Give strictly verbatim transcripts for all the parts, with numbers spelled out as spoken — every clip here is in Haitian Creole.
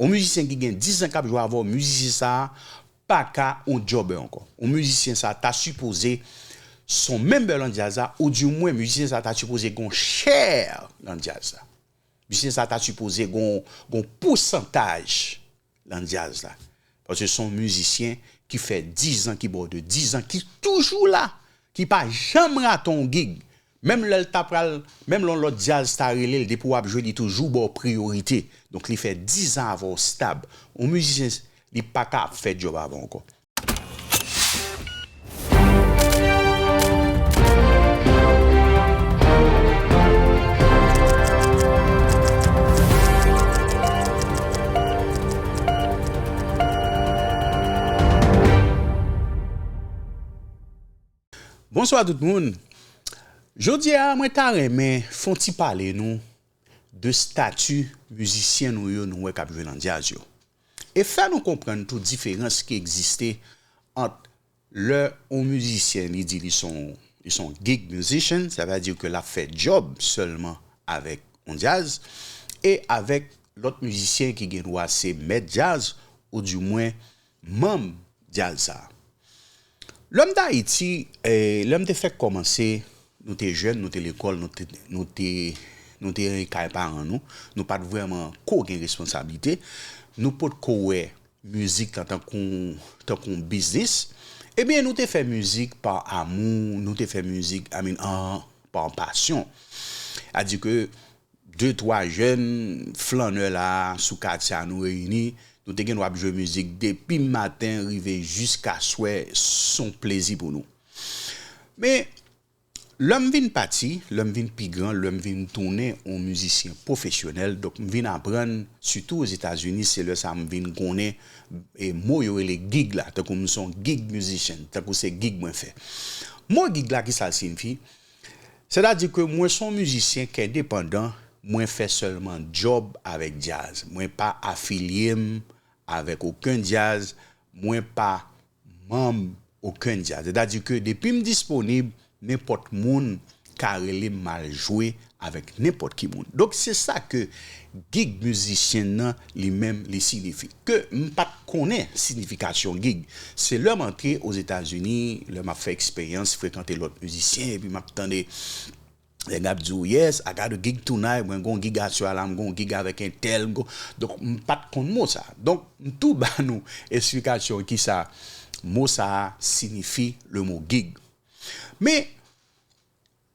On mizisyen ki gen diz an k ap jwe avè w, mizisyen sa a pa ka on djòbè ankò. On mizisyen sa a ta sipoze se on member lan djaz la, oudimwen mizisyen sa a ta sipoze gen on share lan djaz la. Mizisyen sa a ta sipoze gen on, gen on pousantaj lan djaz la. Paske se on mizisyen ki fè diz an, ki bò de diz an, ki toujou la, ki pa janm rate on gig. Menm lè l ta pral, menm lè on lòt djaz ta rele l, depi w ap jwe, li toujou ba w priyorite. Donk, li fè diz an avè w stab. On mizisyen, li pa ka ap fè djòb avè w ankò. Bonswa tout moun. Jodi a, mwen ta renmen fè on ti pale nou de stati mizisyen nou yo nou wè k ap jwe nan djaz yo. E fè nou konprann tou diferans ki egziste ant lè on mizisyen li di li se on, li se on gig musician, sa vle di ke l ap fè djòb sèlman avèk on djaz, e avèk lòt mizisyen ki gen dwa se mèt djaz, oudimwen manm djaz sa a. Lè m t Ayiti, eh, lè m te fèk kòmanse, nou te jèn, nou te lekòl, nou te, nou te, nou te kay paran nou, nou pa t vrèman ko gen responsablite, nou potko wè mizik lan tankou, tankou yon biznis. Ebyen, nou te fè mizik pa amou, nou te fè mizik, I mean, an, pa pasyon. Sa di ke de, twa jèn flannè la, sou katye a, nou reyini, nou te gen dwa ap jwe mizik depi maten rive jiska swè, se yon plezi pou nou. Men, lè m vin pati, lè m vin pi gran, lè m vin tounen yon mizisyen pwofesyonèl, donk m vin aprann, sitou Ozetazini, se lè sa a m vin konnen, e, mo yo rele gig la, tankou m se yon gig musician, tankou se gig mwen fè. Mo gig la, ki sa l siyifi? Sètadi ke mwen se yon mizisyen k endepandan, mwen fè sèlman djòb avèk djaz. Mwen pa afilye m avèk okenn djaz, mwen pa manm okenn djaz. Sètadi ke depi m disponib, nenpòt moun ka rele m, m al jwe avèk nenpòt ki moun. Donk, se sa ke gig mizisyen nan, li menm, li siyifi. Ke m pa t konnen siyifikasyon gig. Se lè m antre Ozetazini, lè m ap fè eksperyans, frekante lòt mizisyen, epi m ap tande nèg ap di w, "Yes, I got a gig tonight, mwen gon gig aswè a la, m gon gig avèk entèl, m gon," donk, m pa t konn mo sa. Donk, m tou ba nou esplikasyon ki sa mo sa a siyifi, le mo gig. Men,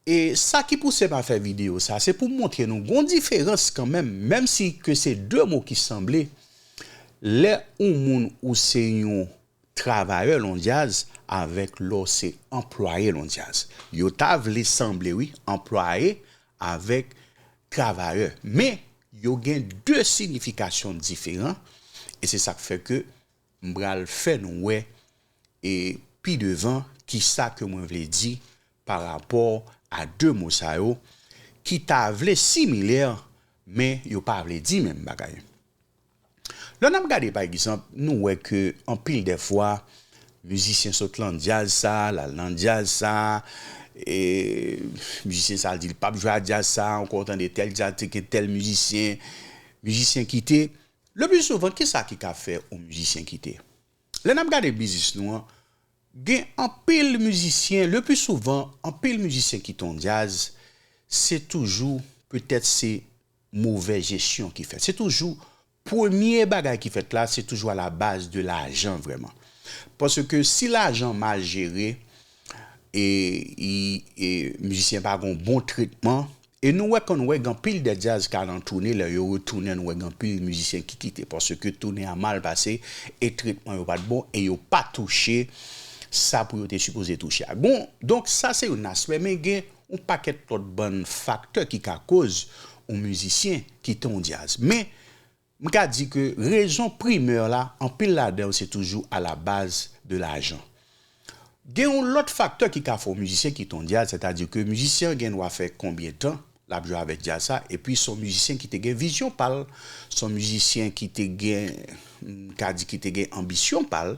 e sa ki pouse m a fè videyo sa, se pou m montre nou gon diferans kanmenm, menm si ke se de mo ki sanble, lè yon moun ou se yon travayè lan djaz avèk lè w se anplwaye lan djaz. Yo ta vle sanble, wi, anplwaye avèk travayè. Men, yo gen de siyifikasyon diferan, e se sa k fè ke m pral fè nou wè, e pi devan, ki sa ke mwen vle di pa rapò a de mo sa yo, ki ta vle similè, men yo pa vle di menm bagay. Lè n ap gade, pa egzanp, nou wè ke anpil dè fwa, mizisyen sot lan djaz sa, l al nan djaz sa, e mizisyen sa di l p ap jwe a djaz sa ankò, w tande tèl djaz te gen tèl mizisyen, mizisyen kite. Le pli souvan, ki sa ki ka fè yon mizisyen kite? Lè n ap gade biznis nou an, gen anpil mizisyen, le pli souvan, anpil mizisyen kite yon djaz, se toujou, petèt se movè jesyon ki fèt. Se toujou, premye bagay ki fèt la, se toujou a la baz de lajan vrèman. Paske si lajan mal jere, e, e, e mizisyen pa gen yon bon tretman, e nou wè, kan nou wè, gen anpil dè djaz k al an toune, lè yo retounen, nou wè gen anpil mizisyen ki kite, paske toune a mal pase, e tretman yo pa t bon, e yo pa touche sa pou yo te sipoze touche a. Bon, donk sa se yon aspè, men gen yon pakèt lòt bann faktè ki ka koz yon mizisyen kite yon djaz. Men, m ka di ke rezon primè la, anpil ladan yo se toujou a la baz de lajan. Gen yon lòt faktè ki ka fè yon mizisyen kite yon djaz, sètadi ke mizisyen an gen dwa fè konbyen tan l ap jwe avèk djaz sa, epi se yon mizisyen ki te gen vizyon pa l, se yon mizisyen ki te gen, m ka di ki te gen anbisyon pa l.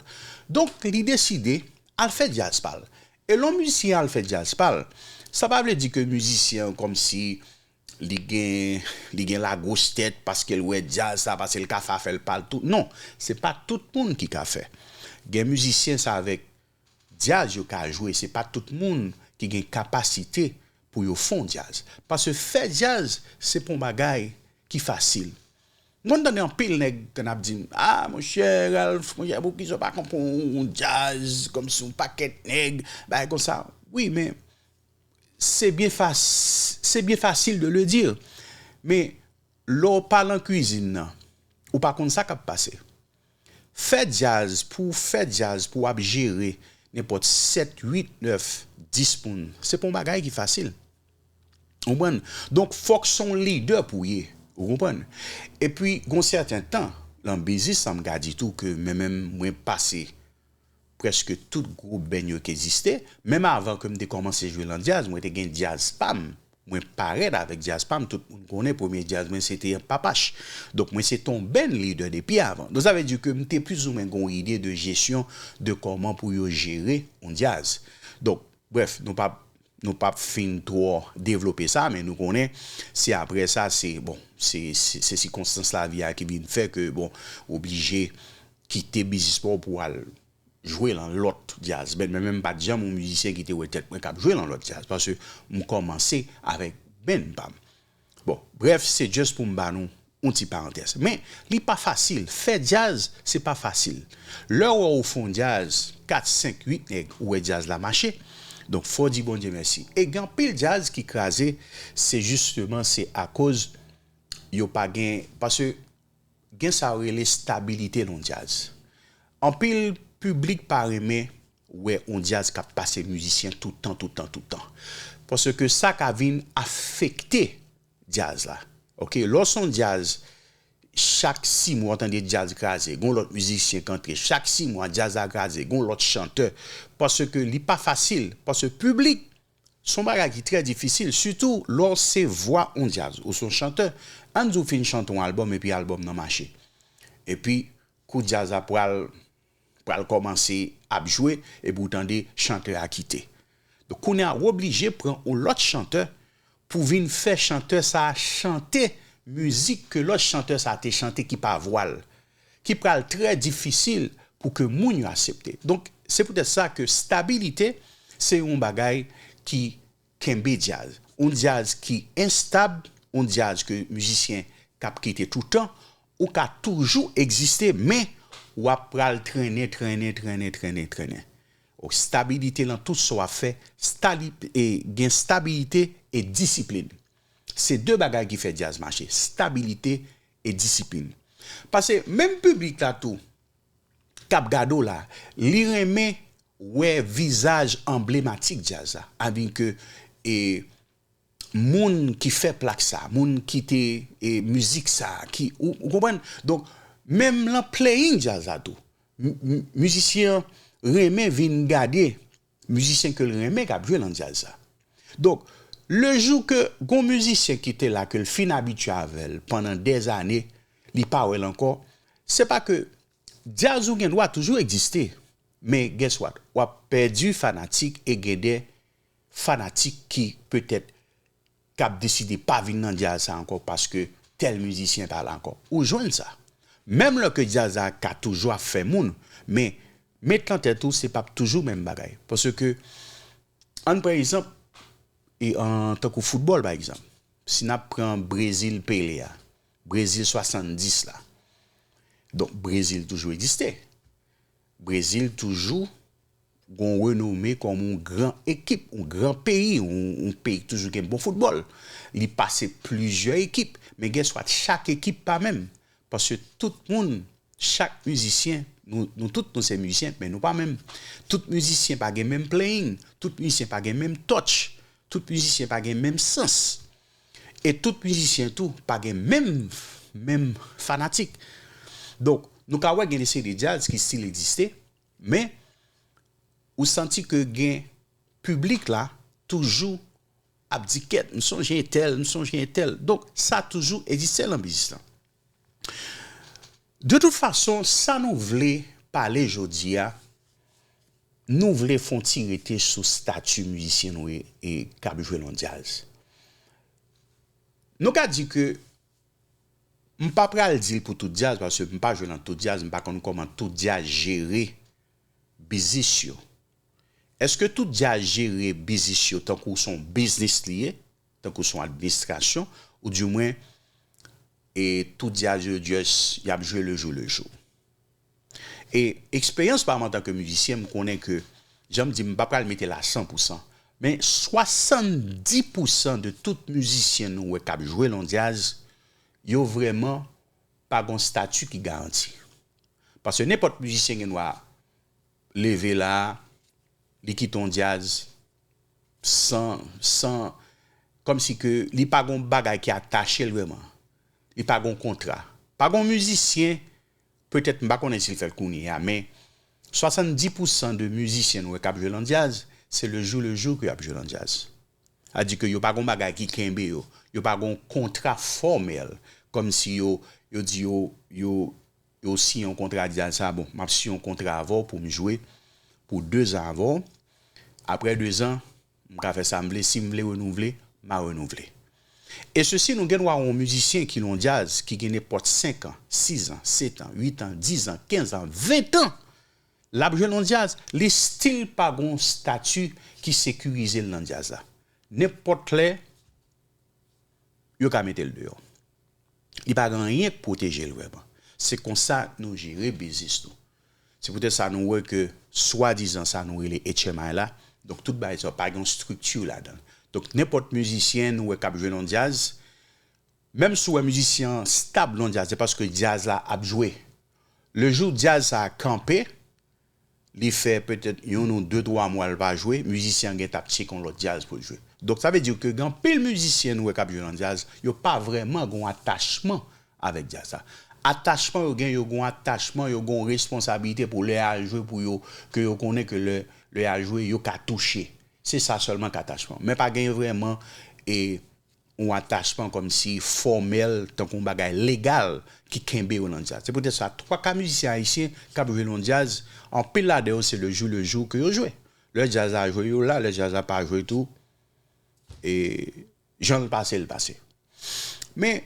Donk, li deside al fè djaz pa l. E lè yon mizisyen al fè djaz pa l, sa pa vle di ke mizisyen an kòmsi li gen, li gen lagwos tèt paske l wè djaz sa, paske l ka fè afè l pa l tou. Non, se pa tout moun ki ka fè. Gen mizisyen sa avèk djaz yo ka jwe, se pa tout moun ki gen kapasite pou yo fè yon djaz. Paske fè djaz, se pa yon bagay ki fasil. M konn tande anpil nèg k ap di m, "Ah, monchè, Ralph, monchè, poukisa w pa konprann yon djaz, kòmsi yon pakèt nèg, bagay konsa." Wi, men se byen fas-, c'est bien facile de le dire. Men lè w pa nan kwizin nan, ou pa konn sa k ap pase. Fè djaz, pou w fè djaz, pou w ap jere nenpòt sèt, uit, nèf, dis moun, se pa yon bagay ki fasil. Ou konprann? Donk, fòk se yon lidè pou w ye. Ou konprann? Epi, gon sèten tan, nan biznis sa, m ka di tou ke mwen menm, mwen pase prèske tout gwoup band yo ki egziste. Menm avan ke m te kòmanse jwe nan djaz, mwen te gen djaz pa m. Mwen parèt avèk djaz pa m, tout moun konnen premye djaz mwen se te Papach. Donk, mwen se te yon band leader depi avan. Donk, sa vle di ke m te plizoumwen gen yon ide de jesyon de kòman pou yo jere yon djaz. Donk, brèf, nou p ap, nou p ap fin twò devlope sa, men nou konnen, se apre sa, se, bon, se, se, se sikonstans lavi a ki vin fè ke, bon, oblije kite biznis pa w pou w al jwe lan lòt djaz band. Men, men m pa t janm yon mizisyen ki te wè tèt mwen k ap jwe lan lòt djaz, paske m kòmanse avèk band pa m. Bon, brèf, se just pou m ba nou yon ti parantèz. Men, li pa fasil. Fè djaz, se pa fasil. Lè w wè w fè yon djaz, kat, senk, uit nèg, ou wè djaz la mache. Donk, fò w di Bondye mèsi. E gen anpil djaz ki kraze, se jisteman, se akoz yo pa gen, paske gen sa yo rele stabilite nan yon djaz. Anpil piblik pa renmen wè yon djaz k ap pase mizisyen tout tan, tout tan, tout tan. Paske sa ka vin afekte djaz la. Oke, lè w se yon djaz, chak sis mwa w tande djaz kraze, gon lòt mizisyen k antre, chak sis mwa djaz la kraze, gon lòt chantè, paske li pa fasil, paske piblik, se yon bagay ki trè difisil, sitou lè w se vwa yon djaz, ou se yon chantè, ann di w fin chante yon albòm epi albòm nan mache. Epi, kou djaz la pral, pral kòmanse ap jwe, epi w tande chantè a kite. Donk, kounye a, w oblije pran yon lòt chantè pou vin fè chantè sa a chante mizik ke lòt chantè sa a te chante ki pa vwa l, ki pral trè difisil pou ke moun yo aksepte. Donk, se poutèt sa ke stabilite, se yon bagay ki kenbe djaz. Yon djaz ki enstab, yon djaz ke mizisyen k ap kite toutan, ou ka toujou egziste, men w ap pral trennen, trennen, trennen, trennen, trennen. Stabilite nan tout sa w ap fè, stali-, e, gen stabilite e disiplin. Se de bagay ki fè djaz mache, stabilite e disiplin. Paske menm piblik la tou, k ap gade w la, li renmen wè vizaj anblematik djaz la. Avèk ke, e, moun ki fè plak sa, moun ki te, e, mizik sa, ki, ou, ou konprann? Donk, menm lan playing djaz la tou, m-, m-, mizisyen an renmen vin gade mizisyen ke l renmen k ap jwe nan djaz sa. Donk, le jou ke gon mizisyen ki te la, ke l fin abitye avè l pandan dèzane, li pa wè l ankò, se pa ke djaz ou gen dwa toujou egziste, men guess what? W ap pèdi fanatik e gen de fanatik ki petèt k ap deside pa vin nan djaz sa ankò paske tèl mizisyen pa la ankò. Ou jwenn sa. Menm lè ke djaz la ka toujou ap fè moun, men met nan tèt ou se p ap toujou menm bagay. Paske, ann pran egzanp, e an tankou foutbòl pa egzanp, si n ap pran Brezil Pele a, Brezil swasanndis la, donk Brezil toujou egziste. Brezil toujou gon renome kòm yon gran ekip, yon gran peyi, yon, yon peyi ki toujou gen bon foutbòl. Li pase plizyè ekip, men guess what, chak ekip pa menm. Paske tout moun, chak mizisyen, nou, nou tout nou se mizisyen, men nou pa menm. Tout mizisyen pa gen menm playing, tout mizisyen pa gen menm touch, tout mizisyen pa gen menm sans. E tout mizisyen tou pa gen menm, menm fanatik. Donk, nou ka wè gen de seri de djaz ki still egziste, men ou santi ke gen piblik la toujou ap di kèt, m sonje entèl, m sonje entèl. Donk, sa toujou egziste lan biznis lan. De tout fason, sa nou vle pale jodi a, nou vle fè yon ti rete sou stati mizisyen nou e, e k ap jwe lan djaz. Nou ka di ke m pa pral di l pou tout djaz, paske m pa jwe nan tout djaz, m pa konn kòman tout djaz jere biznis yo. Èske tout djaz jere biznis yo tankou se yon biznis li ye, tankou se yon administrasyon, oudimwen, e tout djaz yo just, y ap jwe le jou le jou? E eksperyans pa m antanke mizisyen, m konnen ke, jan m di, m pa pral mete l a san pou san, men swasanndis pou san de tout mizisyen nou wè k ap jwe lan djaz, yo vrèman pa gon stati ki garanti. Paske nenpòt mizisyen gen dwa leve la, li kite yon djaz san, san, kòmsi ke li pa gon bagay ki atache l vrèman. Li pa gon kontra. Pa gon mizisyen, petèt m pa konnen si l fè l kounye a, men swasanndis pou san de mizisyen nou wè k ap jwe lan djaz, se le jou le jou ke y ap jwe lan djaz. Sa di ke yo pa gon bagay ki kenbe yo. Yo pa gon kontra fòmèl. Kòmsi yo, yo di yo, yo, yo siyen yon kontra, di sa, bon, m ap siyen yon kontra avè w pou m jwe pou de zan avè w. Apre de zan, m ka fè sa m vle. Si m vle renouvle, m a renouvle. E sesi, nou gen dwa wè yon mizisyen ki lan djaz, ki gen nenpòt senk an, sis an, sèt an, uit an, dis an, kenz an, ven an, l ap jwe lan djaz, li still pa gon stati ki sekirize l lan djaz la. Nenpòt lè, yo ka mete l deyò. Li pa gen anyen k pwoteje l vrèman. Se konsa nou jere biznis nou. Se poutèt sa nou wè ke swadizan sa nou rele H M I la, donk tout bagay sa yo pa gen yon estrikti ladan l. Donk nenpòt mizisyen nou wè k ap jwe nan djaz, menm si w wè mizisyen an stab nan djaz, se paske djaz la ap jwe. Le jou djaz sa a kanpe, li fè petèt youn ou de, twa mwa l pa jwe, mizisyen an gentan ap tcheke yon lòt djaz pou l jwe. Donk, sa vle di ke gen anpil mizisyen nou wè k ap jwe nan djaz, yo pa vrèman gen yon atachman avèk djaz la. Atachman yo gen, yo gen yon atachman, yo gen yon responsabilite pou lè y al jwe pou yo, ke yo konnen ke lè, lè y al jwe, yo ka touche. Se sa sèlman k atachman. Men pa gen vrèman, e, yon atachman kòmsi fòmèl, tankou yon bagay legal ki kenbe yo nan djaz. Se poutèt sa, twa ka mizisyen ayisyen k ap jwe nan djaz, anpil ladan yo se le jou le jou ke yo jwe. Lè djaz la jwe, yo la, lè djaz la pa jwe tou, e jan l pase, l pase. Men,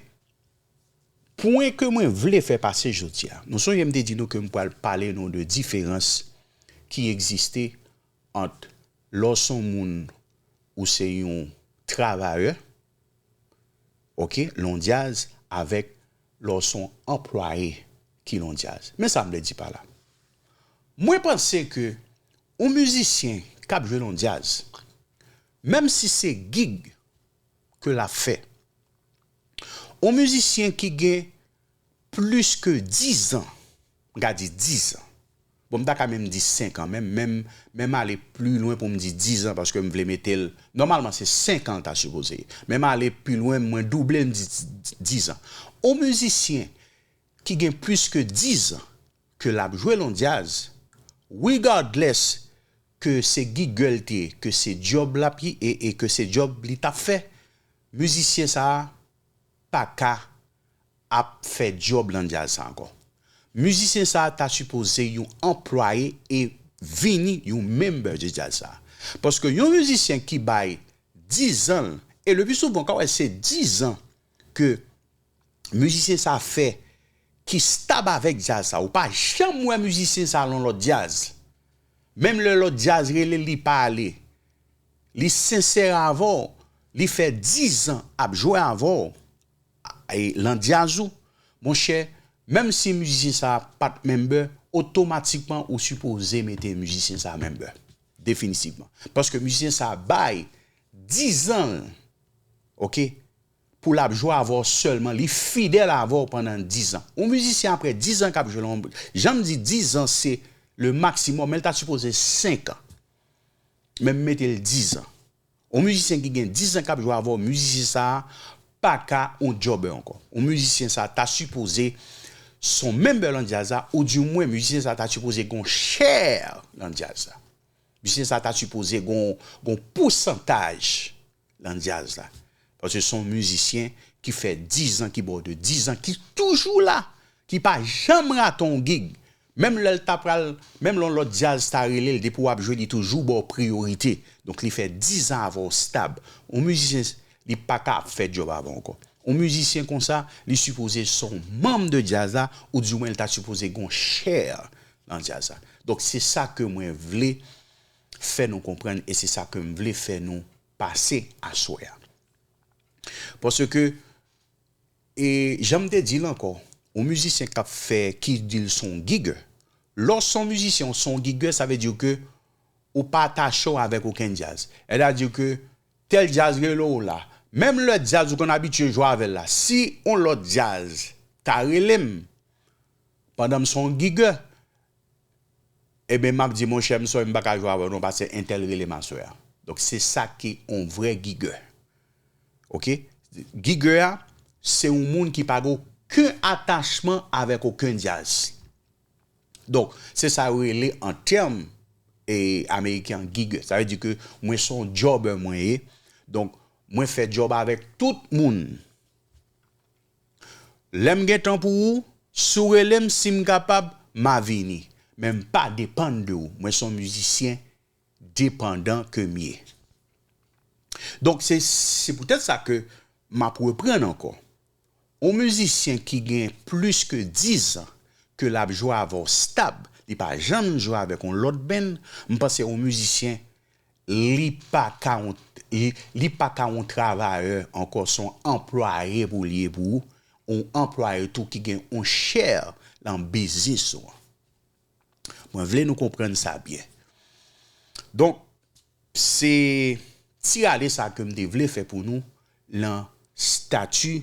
pwen ke mwen vle fè pase jodi a, nou sonje m te di nou ke m pral pale nou de diferans ki egziste ant lè w se yon moun ou se yon travayè, oke, lan djaz, avèk lè w se yon anplwaye ki lan djaz. Men sa m vle di pa la. Mwen panse ke yon mizisyen k ap jwe lan djaz, menm si se gig ke l ap fè, yon mizisyen ki gen plis ke diz an, m ka di diz an. Bon, m ta ka menm di senk an, menm, menm, menm ale pli lwen pou m di diz an, paske m vle mete l, nòmalman se senk an l ta sipoze ye. Men m ale pi lwen, mwen double, m di diz an. Yon mizisyen ki gen plis ke diz an ke l ap jwe lan djaz, regardless ke se gigè l te ye, ke se djòb l ap ye, e, e ke se djòb li t ap fè, mizisyen sa a pa ka ap fè djòb lan djaz sa ankò. Mizisyen sa a ta sipoze yon anplwaye e vini yon member de djaz sa a. Paske yon mizisyen ki bay diz an l, e le pi souvan, w ka wè se diz an ke mizisyen sa a fè ki stab avèk djaz sa. Ou pa janm wè mizisyen sa a lan lòt djaz. Menm lè lòt djaz rele l, li pa ale. Li sensè avè w, li fè diz an ap jwe avè w, e, lan djaz ou, monchè, menm si mizisyen sa a pa t member, otomatikman ou sipoze mete mizisyen sa a member. Definitivman. Paske mizisyen sa a bay diz an l, oke, pou l ap jwe avè w sèlman, li fidèl avè w pandan diz an. Yon mizisyen apre diz an k ap jwe lan, jan m di diz an se le maksimòm, men l ta sipoze senk an. Men m mete l diz an. Yon mizisyen ki gen diz an k ap jwe avè w, mizisyen sa a pa ka yon djòbè ankò. Yon mizisyen sa a ta sipoze se yon member lan djaz la, oudimwen mizisyen sa a ta sipoze gen yon share lan djaz la. Mizisyen sa a ta sipoze gen yon, gen yon pousantaj lan djaz la. Paske se yon mizisyen ki fè diz an, ki bò de diz an, ki toujou la, ki pa janm rate yon gig. Menm lè l ta pral, menm lè yon lòt djaz ta rele l, depi w ap jwe, li toujou ba w priyorite. Donk, li fè diz an avè w stab. Yon mizisyen, li pa ka ap fè djòb avè w ankò. On mizisyen konsa, li sipoze se on manm de djaz la, oudimwen li ta sipoze gen on share nan djaz la. Donk, se sa ke mwen vle fè nou konprann e se sa ke m vle fè nou pase aswè a. Paske, e jan m te di l ankò, on mizisyen k ap fè, ki di l se on gigè. Lè w se on mizisyen, w se on gigè, sa vle di ke ou pa atache w avèk okenn djaz. Sètadi ke tèl djaz rele w la. Menm lè djaz ou konn abitye jwe avè l la, si on lòt djaz ta rele m, pandan m se on gigè, ebyen, m ap di, monchè, m sòry, m pa ka jwe avè w non, paske entèl rele m aswè a. Donk, se sa ki on vrè gigè. Oke? Gigè a, se on moun ki pa gen okenn atachman avèk okenn djaz. Donk, se sa yo rele an tèm, e, ameriken an gigè. Sa vle di ke mwen se on jobber mwen ye. Donk, mwen fè djòb avèk tout moun. Lè m gen tan pou ou, si w rele m, si m kapab, m a vini. Men m pa depann de ou. Mwen se on mizisyen depandan ke m ye. Donk, se, se poutèt sa ke m ap reprann ankò. On mizisyen ki gen plis ke diz an ke l ap jwe avè w stab, li pa janm jwe avèk on lòt band, m panse on mizisyen, li pa ka on, li, li pa ka on travayè ankò, se on anplwaye pou l ye pou ou, on anplwaye tou ki gen on share nan biznis ou an. Mwen vle nou konprann sa byen. Donk, se ti rale sa ke m te vle fè pou nou lan stati,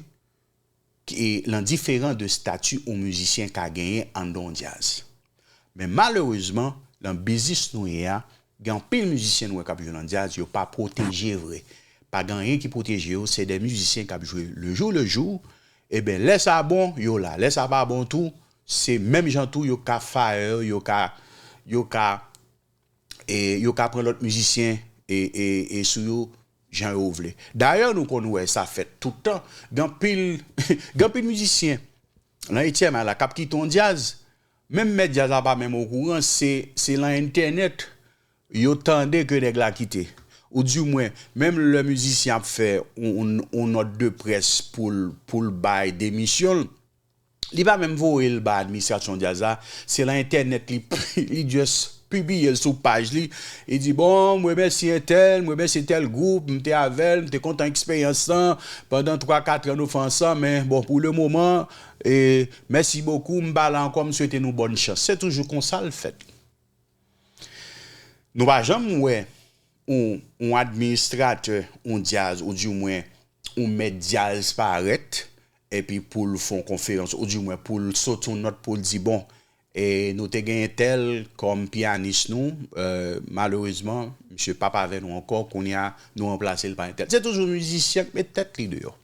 e lan diferan de stati yon mizisyen ka genyen anndan yon djaz. Men malerezman, lan biznis nou ye a, gen anpil mizisyen nou wè k ap jwe lan djaz, yo pa pwoteje vre. Pa gen anyen ki pwoteje yo, se de mizisyen k ap jwe le jou le jou. Eben, lè sa bon, yo la. Lè sa pa bon tou, se menm jan tou yo ka fire, yo ka, yo ka, e, yo ka pran lòt mizisyen e, e, e sou yo jan yo vle. Dayè, nou konn wè sa fèt tout tan. Gen anpil, gen anpil mizisyen lan H M I la k ap kite yon djaz, menm mèt djaz la pa menm okouran, se, se lan entènèt yo tande ke nèg la kite. Oudimwen, menm lè mizisyen ap fè yon, yon, yon nòt de près pou l, pou l bay demisyon l, li pa menm voye l ba administrasyon djaz la, se lan entènèt li, li just pibliye l sou paj li. Li di, bon, m remèsye entèl, m remèsye tèl gwoup, m te avè l, m te kontan eksperyans lan, pandan twa, kat an nou fè ansanm, men bon, pou le moman, e, mèsi bokou, m pa la ankò, m swete nou bòn chans. Se toujou konsa l fèt. Nou pa janm wè yon, yon administratè, yon djaz, oudimwen yon mèt djaz parèt, epi pou l fè yon konferans, oudimwen pou l soti yon nòt pou l di, bon, e nou te genyen tèl kòm pyanis nou, e, malerezman, misye p ap avè nou ankò, kounye a, nou ranplase l pa entèl. Se toujou mizisyen k met tèt li deyò.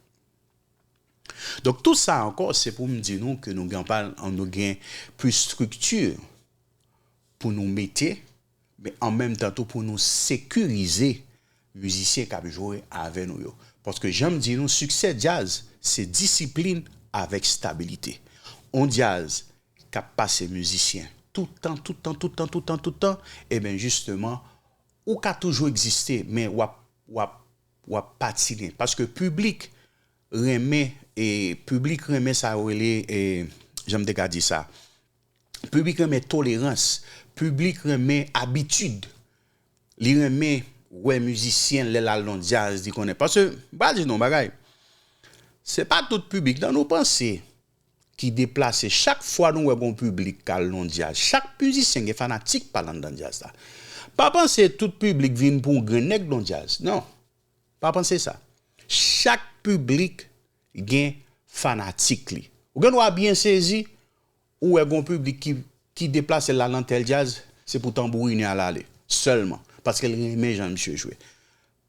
Donk, tout sa ankò, se pou m di nou ke nou gen pa, nou gen plis estrikti pou nou mete, men an menm tan tou pou nou sekirize mizisyen k ap jwe avè nou yo. Paske jan m di nou, siksè djaz, se disiplin avèk stabilite. On djaz k ap pase mizisyen toutan, toutan, toutan, toutan, toutan, eben, jisteman, ou ka toujou egziste, men w ap, w ap, w ap patinen. Paske piblik renmen, e piblik renmen sa yo rele, e, jan m te ka di sa, piblik renmen tolerans, piblik renmen abitid, li renmen wè mizisyen lè l al nan djaz, li konnen. Paske, m pral di nou yon bagay, se pa tout piblik, nan nou panse, ki deplase. Chak fwa nou wè gon piblik k al nan djaz, chak mizisyen gen fanatik pa l anndan djaz la. Pa panse tout piblik vin pou yon grenn nèg nan djaz. Non. Pa panse sa. Chak piblik gen fanatik li. Ou gen dwa byen sezi, ou wè gon piblik ki, ki deplase l al nan tèl djaz, se pou tanbourinè a l ale. Sèlman. Paske l renmen jan misye jwe.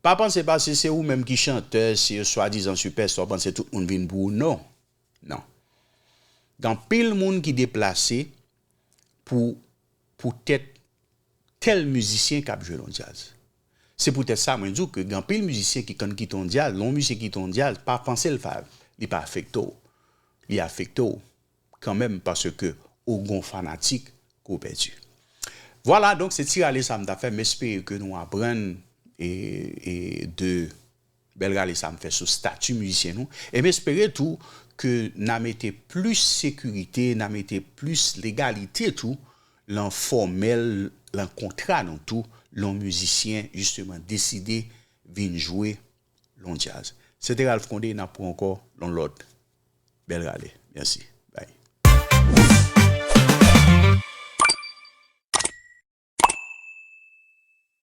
Pa panse paske se ou menm ki chantè, se swadizan sipèsta, w panse tout moun vin pou ou. Non. Non. Gen anpil moun ki deplase pou, poutèt tèl mizisyen k ap jwe nan djaz. Se poutèt sa mwen di w ke gen anpil mizisyen ki konn kite yon djaz, lè yon mizisyen kite yon djaz, pa panse l pa, li pa afekte w. Li afekte w kanmenm paske ou gon fanatik ke w pèdi. Vwala, donk se ti rale sa m t ap fè, m espere ke nou aprann e, e de bèl rale sa m fè sou stati mizisyen nou. E m espere tou ke n a mete plis sekirite, n a mete plis legalite tou, lan fòmèl, lan kontra nou tou, lan mizisyen, jisteman, deside vin jwe lon djaz. Se te Ralph Condé, n ap pran ankò lon lòt bèl rale. Mèsi.